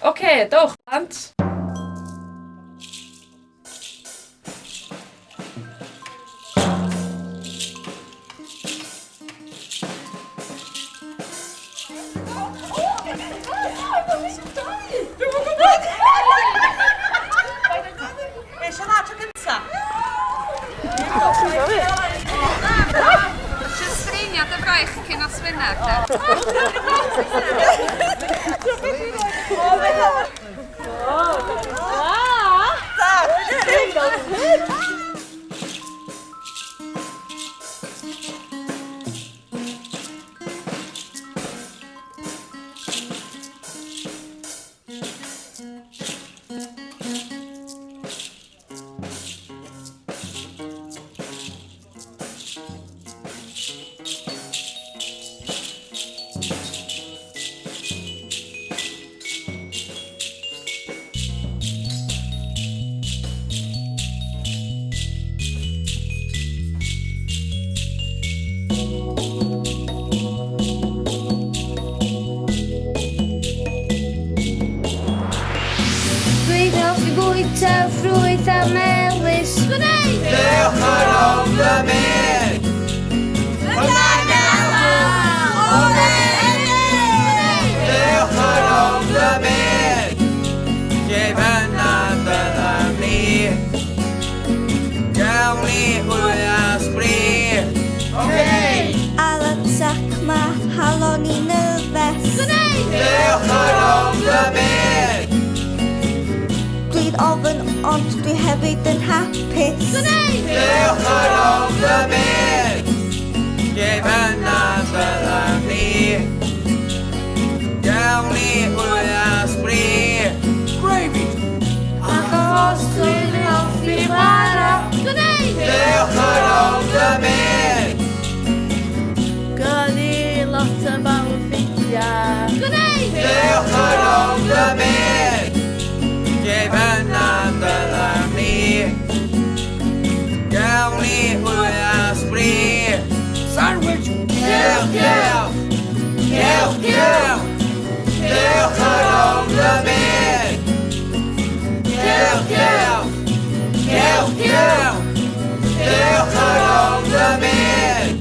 Oce, dowch plant. Jyst sgreinio dy fraich cyn nos Wener, de. Dwi'n hoffi bwyta ffrwyth a melys. Gwneud! Dewch ar ôl fy myd! Dewch ar ôl fy myd! Lle bynnag byddwn ni, gawn ni hwyl a sbri. Okay! Ar y trac ma halon i'n nerfus. Gwneud! Dewch ar ôl fy myd! Dwi'n ofn ond dwi hefyd yn hapus. Gwneud! Dewch ar ôl fy myd! Lle bynnag byddwn ni, gawn ni hwyl a sbri. Gravy! Achos dwi'n hoffi chwarae. Gwneud! Dewch ar ôl fy myd! Gwn i lot yn fawr ffrindiau. Gwneud! Dewch ar ôl fy myd! Lle bynnag byddwn ni, gawn ni hwyl a sbri. Sandwich! Dewch, dewch! Dewch, dewch! Dewch ar ôl fy myd! Dewch, dewch! Dewch, dewch! Dewch ar ôl fy myd!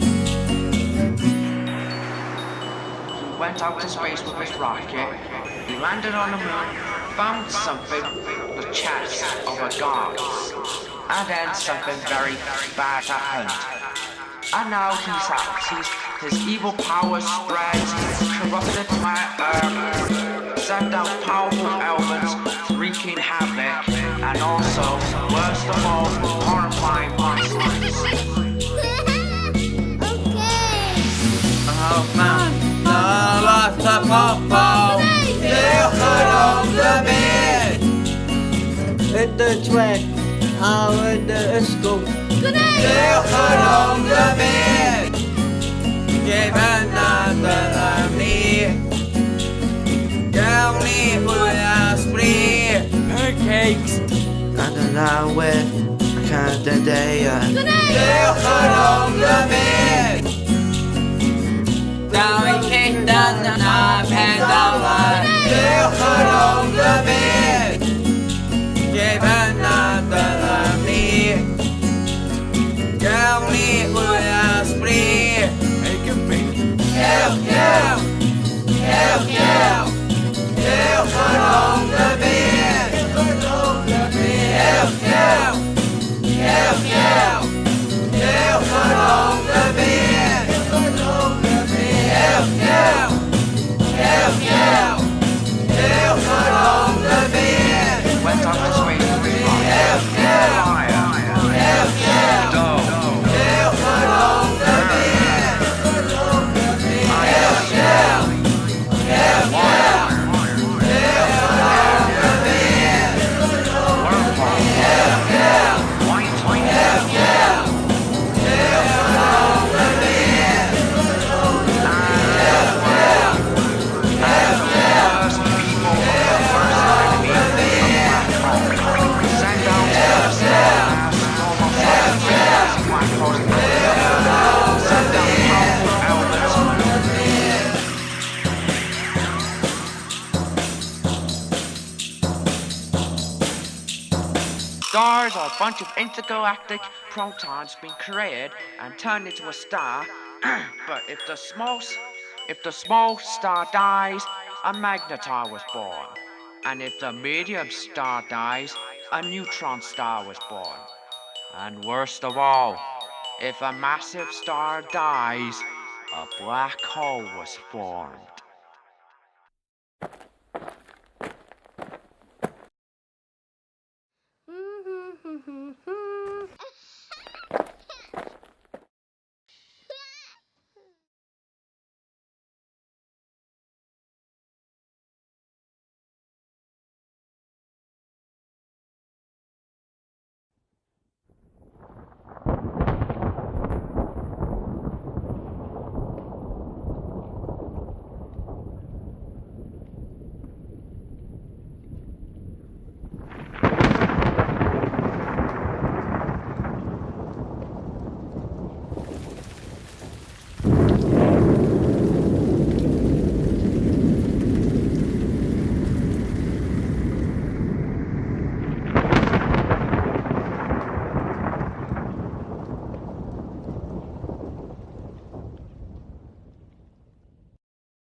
He went out to space with his rocket. He landed on the moon, found something, the chest of a god. And then something very bad happened. And now he's out. His evil power spread, corrupted planet Earth, sent out powerful elements wreaking havoc, and also, worst of all, horrifying monsters. Okay. Oh man, na lot o pobl, dewch ar ôl fy myd! Yn y tre a yn y ysgol. Gwneud! Dewch ar ôl fy myd! Lle bynnag byddwn ni, gawn ni hwyl a sbri. Pancakes! And an awyr ac ar y daear. Gwneud! Dewch ar ôl fy myd! Daw i cyndan na pedalar. Dewch ar ôl fy myd! Lle bynnag byddwn ni, gawn ni hwyl a sbri. Egg and bacon. Dewch, dewch! Dewch, dewch! Dewch ar ôl fy myd! Dewch, dewch! Dewch, dewch! Dewch ar ôl fy myd! Dewch, dewch! Dewch, dewch! Stars are a bunch of intergalactic protons being created and turned into a star. But if the small star dies, a magnetar was born. And if the medium star dies, a neutron star was born. And worst of all, if a massive star dies, a black hole was formed.